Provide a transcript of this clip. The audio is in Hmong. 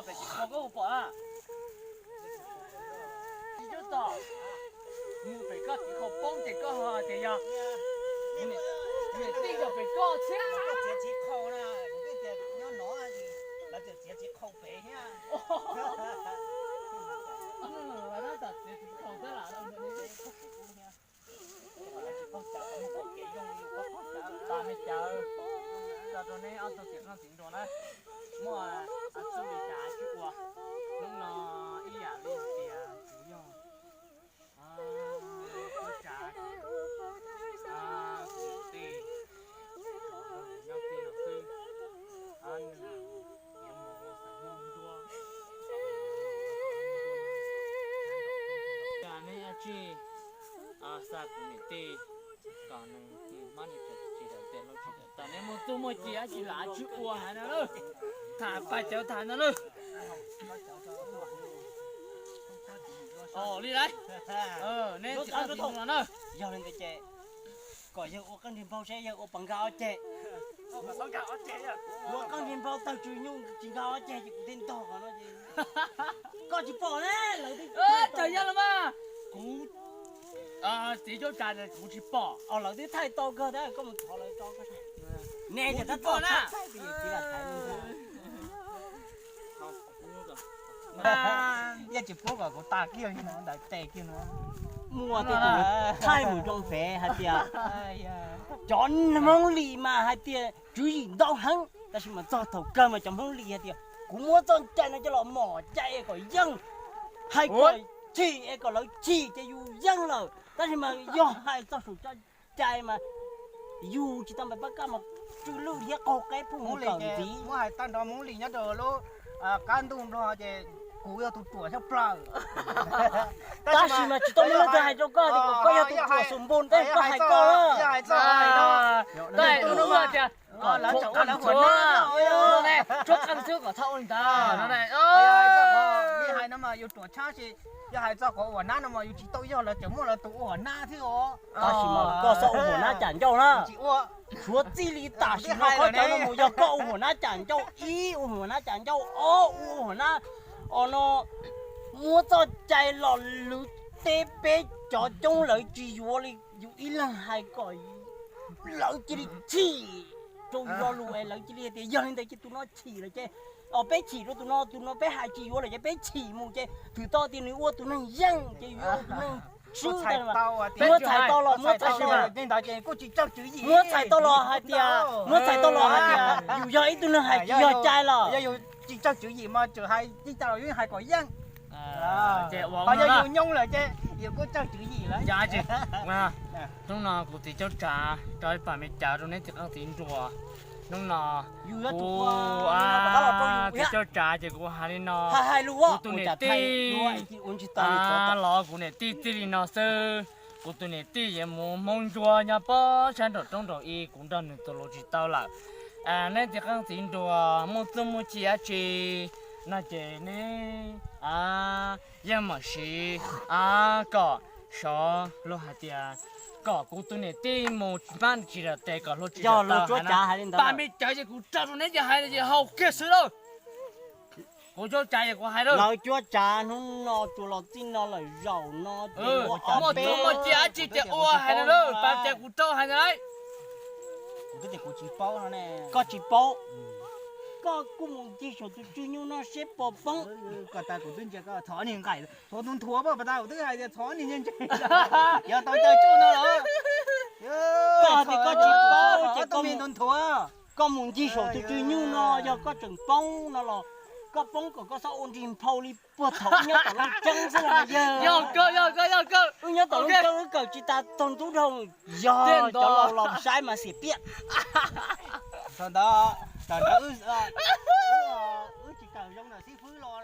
Koj ua pom a, tsis tab tom mus pem koj txiv qhaum poob ces koj ho tias yog niam tij yog pem koj thiab. Txiav txiv qhaum na, kuv twb tias nyob no, lawv tias txiav txiv qhaum pem thiab. Txiav txiv qhaum thiab lam no. Pas me cawv, tso rau neb ob tug txiv qeej txiv nruas na, muaj txuj li cas sib ua, hnub no ib yam li tias kuv yog tub tsav, kuv niam tij nyob tij no xwb, nws yuav mus xeem Hmoob Ntsuab. Cas neb tsis xa kuv niam tij kom nws hmab nws tsis tawm tes hlo tsis tawm taw, neb muaj txuj muaj ci dab tsi lam tsis ua hais no lawm. Tham pas cawv tham no lawm. Li lawm, neb tsis qab tsis mus no na. Yog li ntawd ces kom yawg ua qeej nrig npau seb yawg ua puas nkag ob ceg. Ua qeej nrig npau tawg tswv nyuj tsis nkag ob ceg ces kuv thiaj ntog qhov no ces koj tsis pom ne, lawv twb tawg yog los mas. Kuv txiv cuab tsav kuv tsis pom, lawv twb thaij tau kawg tab koj mus thov lawv tso. Ne, tab tom na. Yog tsis pub kom kuv tas kiag no ntawm tes kiag no. Muaj tej tus thaij mus zoo pem hais tias cov Hmoob Lis mas hais tias tswv yim ntau heev, tab sis mas txog thaum kawg mas cov Hmoob Lis hais tias kuv muab txoj cai no coj los mom cai es kom yeej, hais kom chim es kom lawv chim ces yus yeej lawm, tab sis mas yog hais txog saum cai mas yus tsis tau npam pab kaj mas tsw lwj thiab qaug qeb phooj ywg kawm ntxiv. Muab hais tag nrho Hmoob Lis nyob rau lub qab ntuj Nplog ces kuv yog tus ruam tshaj plaws. Tab sis mas tsis tau muaj leej twg hais rau koj tias kom koj yog tus ruam xum npun, tab sis koj hais koj. Tsuab qeej xwb kom txhob ua li ntawd no. Hais no mas yus ruam tshaj, yog hais txog qhov uas nab no mas yus tsis tau yog lawv tseem muaj lawv tus ua huam nab thiab os. Tab sis mas koj txhob ua huam nab cas ncauj na. Suav txij li tam sim no koj cov no mus yog koj ua huam nab cas ncauj ib, ua huam nab cas ncauj ob, ua huam nab os no muab txoj cai los lwv teb peb cov coob lawv tsis yuav li, yus ib leeg hais kom lawv cia li chim rau lo lus es lawv cia li tias yog li ntawd ces tus no chim lawm ces, os peb chim rau tus no, tus no peb hais tsis yuav lawm ces peb chim mus ces twb tau tias nws ua tus neeg yeej ces yuav ua tus neeg swb. Muab txhais tau los, muab txhais tau los, muab txhais tau los hais tias, muab txhais tau los hais tias yus yog ib tug neeg hais tsis yog cai los. Yog yus tsis tsawg tswv yim mas tseem hais tsis tau los yeej hais kom yeej. Ces ua yog yus nyob lawm ces yus kuj tsawg tswv yim lawm. Hnub no kuv txiv caub tsav rau ib pam me cav rau neb txiv qeej txiv nruas. Hnub no kuv txiv caub tsav ces kuv hais li no, kuv tus niam tij los kuv niam tij txij li no xwb. Kuv tus niam tij yuav mus Hmoob Ntsuab nyob pob sab nraum roob nraum i, kuv nrog nws tus lus tsis tau lawm. Neb txiv qeej txiv nruas muaj txuj muaj ci dab tsi no ces neb yeej mam siv kom sov luag hais tias kom kuv tus niam tij mus hmab tsis raws tes kom luag tsis raws taw. Pam me cawv ces kuv rau rau neb ces hais ces haus kiag xwb lauj. Kuv caub tsav es kuv hais lawm, lawv cuab tsav hnub no tsuas los txij no lawm zaum no ces muaj txuj muaj ci dab tsi ces ua hais lawm, pam cas kuv rau hais ntawd lauj. Kuv twb tias kuv tsis paub no ne. Koj tsis paub, koj kuj mus ncig saum tus tswv nyuj no seb puas poob. Koj tas kuv twb ntsia koj thov niag nqaim, thov tus nthuav pas tas kuv twb hais tias thov niag ntse ntse, yog tau caw tsuj no los. Koj tias koj tsis paub ces koj mus nthuav, koj mus ncig saum tus tswv nyuj no yog koj tseem poob no los koj poob kom koj txhob ua nrig nphau li puag thaum wb nyob tom Looj Ceeb xwb los yog. Yog kawg, yog kawg, yog kawg. Wb nyob tom Looj Ceeb wb kawm tsis tas tog ntub dhau, yog cov laus los saib mas xiam piam. Thaum ntawd, thaum ntawd wb tsis kawm zoo ntawm xib fwb los.